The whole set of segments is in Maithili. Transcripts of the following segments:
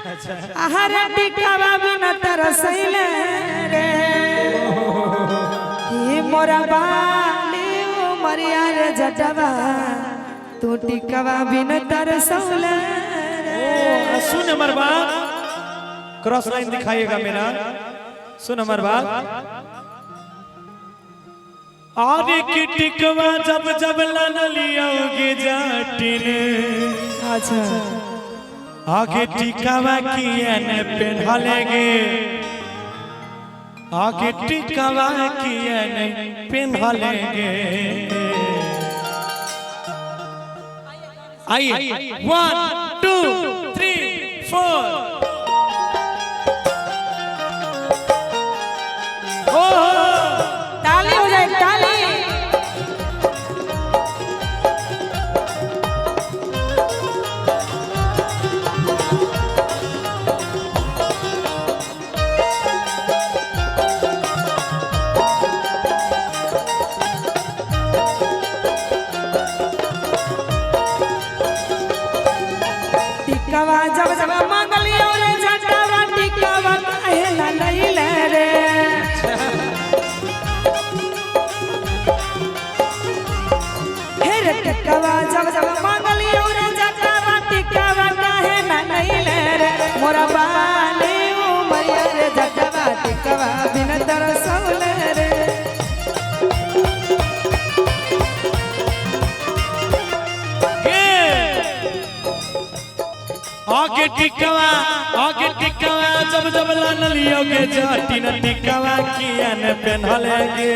आहार टिकावा बिना तरसैले रे कि मोरा बाली उमरिया रे जटवा तू टिकावा बिना तरसौले रे। ओ, सुन हमर बात, क्रॉस लाइन दिखाइएगा मेरा। सुन हमर बात, आरे की टिकवा जब जब लन लियोगे जाटिन। अच्छा। आगे टिकावा किया न पेन्हलेगे, आगे टिकावा किया न पेन्हलेगे। आइए 1 2 3 4। ओ ताली हो जाए ताली। टिकावा जब जब मंगलियो रे जटावा टिकावा काहे ला लैले रे। हे रे टिकावा जब जब मंगलियो रे जटावा टिकावा काहे ला लैले रे। मोरा बाली उमरिया रे जटावा टिकावा बिन तरसौले रे। आगे टिकवा, आगे टिकवा जब जब लन लियोगे जाटिन टिकवा किया न पेन्हलेगे।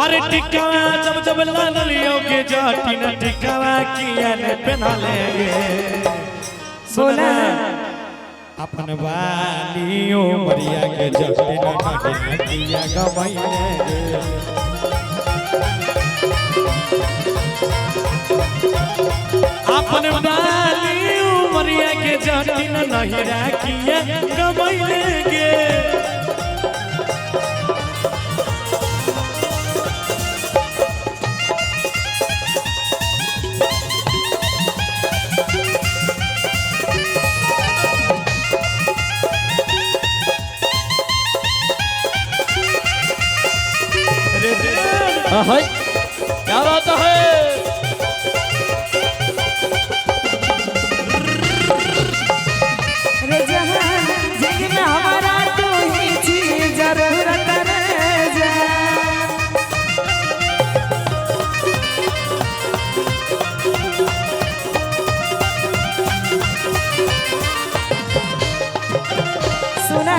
अरे टिकवा जब जब लन लियोगे जाटिन टिकवा किया न पेन्हलेगे। बोला। अपन वालियो मरिया के जाटिन नहीं किया गवैले। अपन बाली उमरिया के जटिन नहीं राखिया कमैले गे। रे रे। हाय क्या बात है। रे जहां जग में हमारा तू ही छी जरूरत रे जान। सुना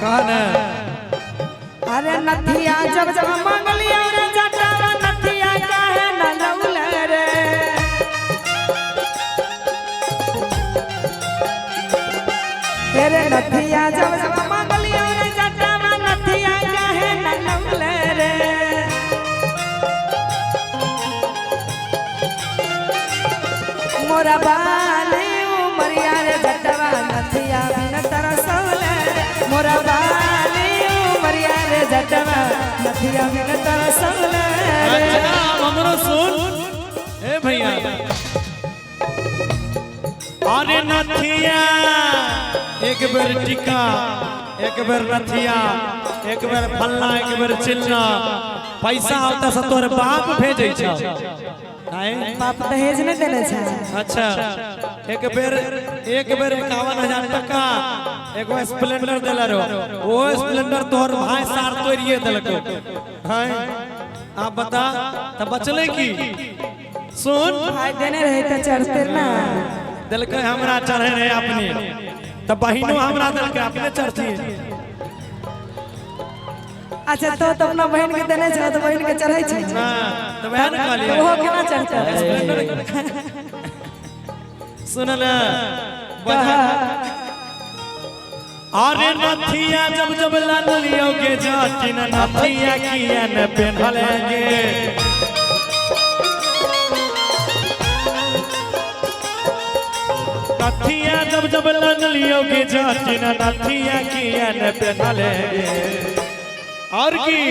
कहा ना। अरे नथिया जब जब मंगलिया रे जटावा नथिया काहे न लौले रे। तेरे नथिया जब जब मंगलिया रे जटावा नथिया काहे न लौले रे। मोरा बाली उमरिया रे जटावा नथिया बिन तरसौले रे। मोरा बाली उमरिया रे जटावा नथिया बिन तरसौले रे। अच्छा हमरो सुन ए भैया। अरे नथिया एक बेर टिका, एक बेर नथिया, एक बेर फलना, एक बेर चिलना, पैसा आता से तोर बाप भेजै छ। बाप दहेज नहीं देने छे। अच्छा एक बेर 51,000 टका एगो स्प्लेंडर देला रो, वो स्प्लेंडर तोहर भाई सार तोड़िए देलको। हैं आप बता तब बचले की। सुन भाई देने रहे तो चढ़ते ना देलकै हमरा चढ़े रहे अपने, तब बहिनो हमरा देलकै अपने चढ़ती। अच्छा तो अपना बहन के देने छे तो बहन के चढ़ै छे ना तो वह न कहलिए ओहो केना चढ़ते। सुन ना अरे नथिया जब जब लन लियोगे जाटिन नथिया किया न पेन्हलेगे। नथिया जब जब लन लियोगे जाटिन नथिया किया न पेन्हलेगे। और की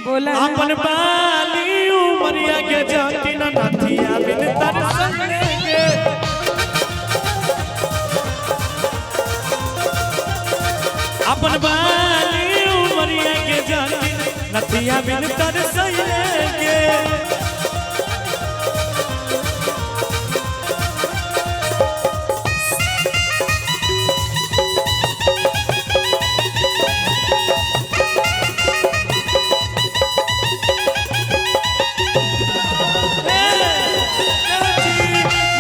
बोला अपन बाली उमरिया के जाटिन नथिया नथिया बिन तरसैले।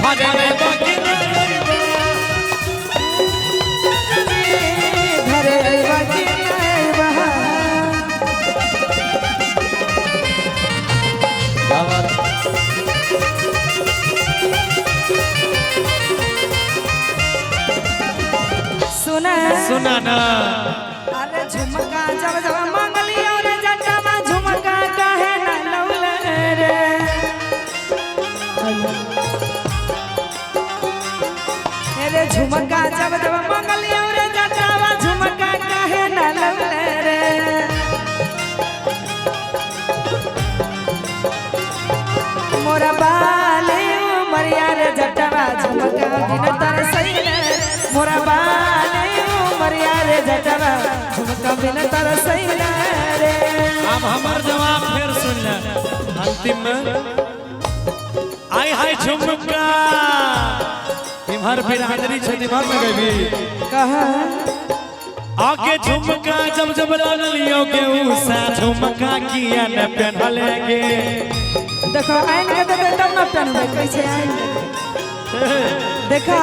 घरे अइबा कि ना अइबा? घरे अइबा कि ना अइबा? क्या बात है? सुना। सुना ना। अरे झुमका जब जब मंगली और जटवा झुमका काहे ना लौले रे। अरे झुमका जब जब मंगली और जटवा झुमका काहे ना लौले रे। मोरा बाले उमरिया रे जटवा झुमका बिन तरसैले। मोरा बाले उमरिया रे जटवा झुमका बिन तरसैले रे। अब हमर जवाब फिर सुन ले अंतिम में। आई हाय झुमका, इम्हर बिरादरी छै, इम्हर में गई कहा? आगे झुमका जब जब लियो के उषा झुमका किया न पहनलेगे। देखो आइन के देते तब ना पहनबै, कैसे आइन के देखा।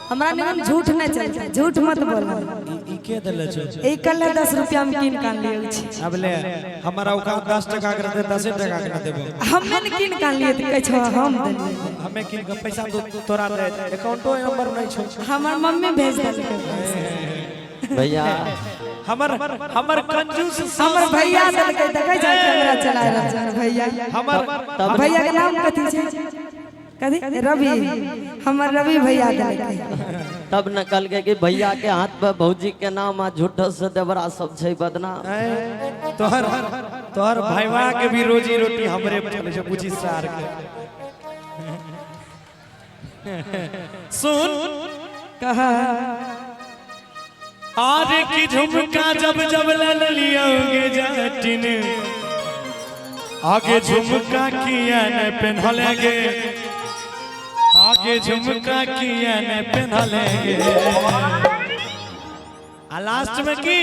हमरा निमन झूठ नहीं चलता, झूठ मत बोलो। ई के देले छौ? ई कल 10 रुपया में कीन कान लियो छी। अब ले हमरा औकात 10 टका के रहते, 10 टका के न देबो। हम्मे ने कीन कान लिए त कहै छौ हम देलियै। हमें किन के पैसा तो तोरा दे, अकाउंटो नंबर नहीं छौ। हमर मम्मी भेज देलकै। भैया हमर हमर कंजूस हमर भैया देलकै, देखै छै कैमरा चला रहल छै हमर भैया। हमर भैया के नाम कथी छै? कथी? रवि। हमर रवि भैया देलकै। तब न कल के कि भैया के हाथ पे भौजी के नाम आ झूठ से देवरा सब छै बदनाम। तोहर तोहर भाईवा के भी रोजी रोटी हमरे पर चले छै, बुझी सार के। सुन। कहा? आरे की झुमका जब जब ले लियोगे जटिन, आगे झुमका किया न पहनलेगे, आगे झुमका किया न पहनलेगे। आ लास्ट में की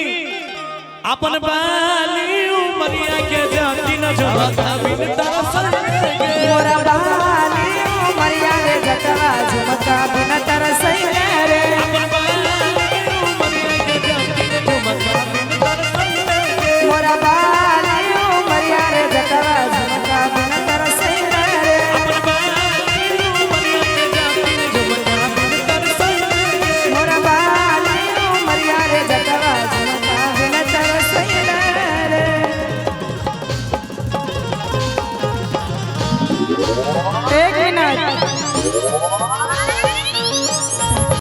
अपन बाली उमरिया के जटिन झुमका बिन तरसलेगे। मोरा बाली उमरिया रे जटवा झुमका।